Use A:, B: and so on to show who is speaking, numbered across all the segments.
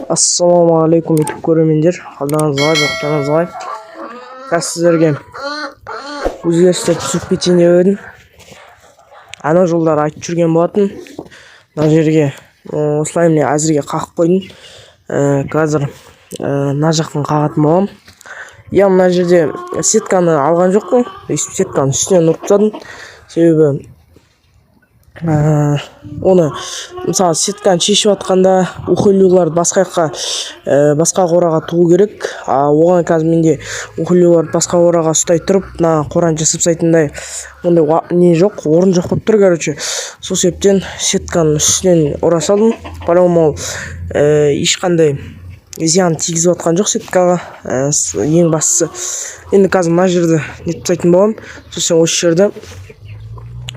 A: Ассалаумағалейкум, ютуб көрермендер! Қалдарыңыз қалай, жоқтарыңыз қалай? Қазір сіздерге өзгерістер түсіріп кетейін деп едім. Ана жолдары айтып жүрген болатын. Мына жерге осылай, міне, әзірге қағып қойдым. Қазір мына жақтан қағатын боламын. Иә, мына жерде сетканы алған жоқпын, өйстіп сетканың үстінен ұрып тастадым. Себебі оны, мысалы, сетканы шешіп жатқанда ухилюларды басқа жаққа, басқа қораға тығу керек. А оған қазір менде ухилюларды басқа қораға ұстай тұрып, мына қораны жасап тастайтындай ондай не жоқ, орын жоқ болып тұр, короче. Сол себептен сетканың үстінен ұра салдым. По-любому ол ешқандай зиян тигізіп жатқан жоқ сеткаға. Ең бастысы, енді қазір мына жерді нетіп тастайтын боламын. Сосын осы жерді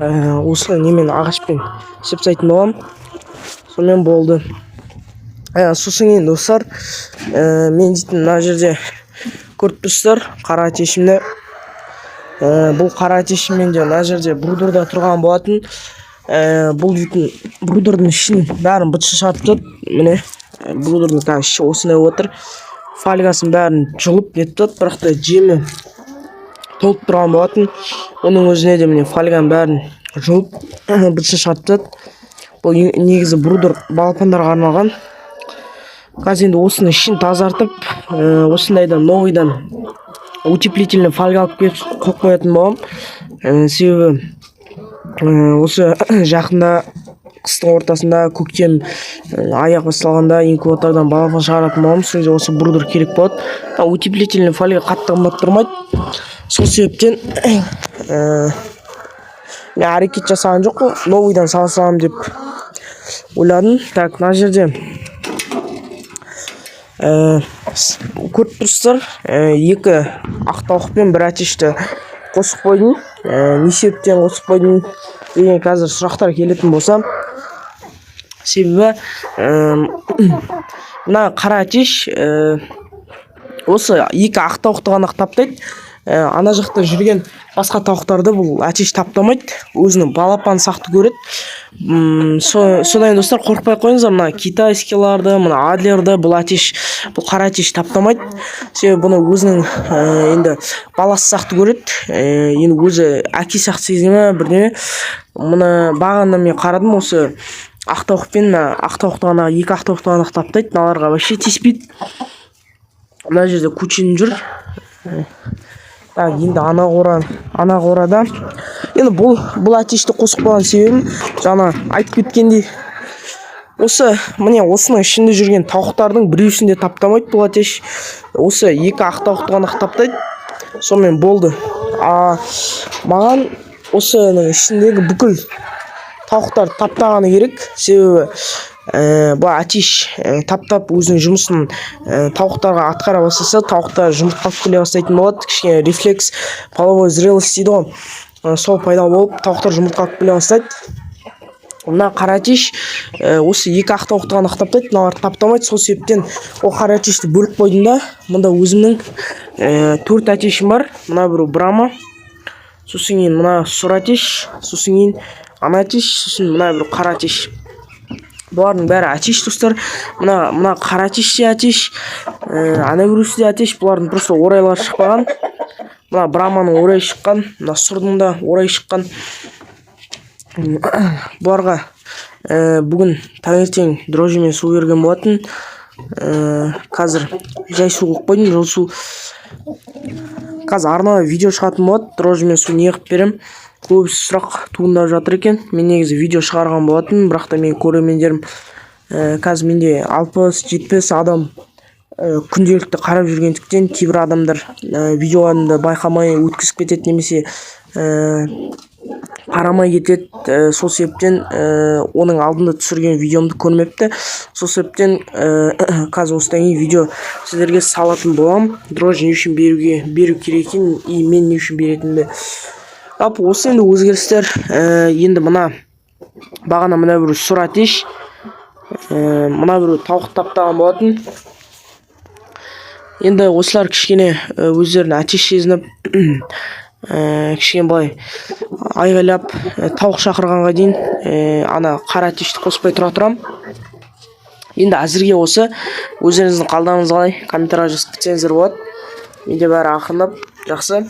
A: осы немен, ағашпен істеп тастайтын боламын. Сонымен болды. Сосын кейін, достар, мен дейтін мына жерде көріп тұрсыздар қара әтешімді. Бұл қара әтешім менде мына жерде брудерда тұрған болатын. Бұл дейтін брудердің ішін бәрін быт-шытын шығарып тастады. Міне, брудердің қазір іші осындай болып отыр. Фольгасын бәрін жұлып нетіп тастады, бірақ та жемі толып тұрған болатын. Оның өзіне де, міне, фольганың бәрін жұлып, быт-шытын шығарып тастады. Бұл негізі брудер балапандарға арналған. Қазір енді осының ішін тазартып, осындайдан новыйдан утеплительный фольга алып келіп қойып қоятын боламын. Себебі осы жақында, қыстың ортасында, көктем аяқ басталғанда инкубатордан балапан шығаратын боламын. Сол кезде осы брудер керек болады. А утеплительный фольга қатты қымбат тұрмайды. Сол себептен мен әрекет жасаған жоқпын, новыйдан сала саламын деп ойладым. Так, мына жерде көріп тұрсыздар, екі ақ тауық пен бір әтешті қосып қойдым. Не себептен қосып қойдым деген қазір сұрақтар келетін болса, себебі мына қара әтеш осы екі ақ тауықты ғана таптайды. Ана жақта жүрген басқа тауықтарды бұл әтеш таптамайды, өзінің балапанын сақты көреді. Содан кейін, достар, қорықпай ақ қойыңыздар, мына китайскийларды, мына адлерді бұл әтеш, бұл қара әтеш таптамайды. Себебі бұны өзінің енді баласы сақты көреді. Енді өзі әке сияқты сезіне ме, бірдеме. Мына бағана мен қарадым, осы ақ тауық пен мына ақ тауықты ғана, екі ақ тауықты ғана таптайды, мыналарға вообще тиіспейді. Мына жерде кучин жүр. Так, енді ана қора, ана қорада енді бұл әтешті қосып қойған себебім, жаңа айтып кеткендей, осы, міне, осының ішінде жүрген тауықтардың біреусін де таптамайды бұл әтеш. Осы екі ақ тауықты ғана таптайды, сонымен болды. А маған осының ішіндегі бүкіл тауықтарды таптағаны керек. Себебі бұл әтеш таптап, өзінің жұмысын тауықтарға атқара бастаса, тауықтар жұмыртқа алып келе бастайтын болады. Кішкене рефлекс половой зрелость дейді ғой, сол пайда болып, тауықтар жұмыртқа алып келе бастайды. Мына қара әтеш осы екі ақ тауықты ғана таптайды, мыналарды таптамайды. Сол себептен ол қара әтешті бөліп қойдым да, мында өзімнің төрт әтешім бар. Мына біреу брама, сосын кейін мына сұр әтеш, сосын кейін ана әтеш, сосын мына бір қара әтеш. Бұлардың бәрі әтеш, достар. Мына қара әтеш те әтеш, ана біреусі де әтеш. Бұлардың просто орайлары шықпаған. Мына браманың орайы шыққан, мына сұрдың да орайы шыққан. Бұларға бүгін таңертең дрожжимен су берген болатын. Қазір жай су қойып қойдым, жылы су. Қазір арнайы видео шығатын болады, дрожжимен су не қылып беремін. Көбісі сұрақ туындап жатыр екен. Мен негізі видео шығарған болатын, бірақ та менің көрермендерім, қазір менде 60-70 адам күнделікті қарап жүргендіктен, кейбір адамдар видеоларымды байқамай өткізіп кетеді немесе қарамай кетеді. Сол себептен оның алдында түсірген видеомды көрмепті. Сол себептен қазір осыдан кейін видео сіздерге салатын боламын, дрожжи не үшін беру керек екенін и мен не үшін беретінімді. Жалпы, осы енді өзгерістер. Енді мына бағана мына біреу сұр әтеш, мына біреу тауық таптаған болатын. Енді осылар кішкене өздерін әтеш сезініп, кішкене былай айғайлап, тауық шақырғанға дейін ана қара әтешті қоспай тұра тұрамын. Енді әзірге осы. Өздеріңіздің қалдарыңыз қалай, комментарий жазып кетсеңіздер болады. Менде бәрі ақырындап жақсы.